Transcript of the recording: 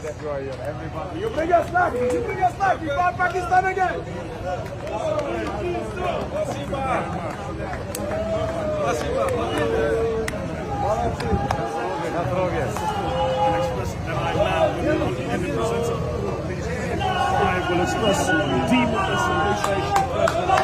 That you are here. Everybody. You bring us luck. You bring us luck. We fight Pakistan again. На здоровье. And express, and I now, in the presence of all of these people, I will express deep appreciation of President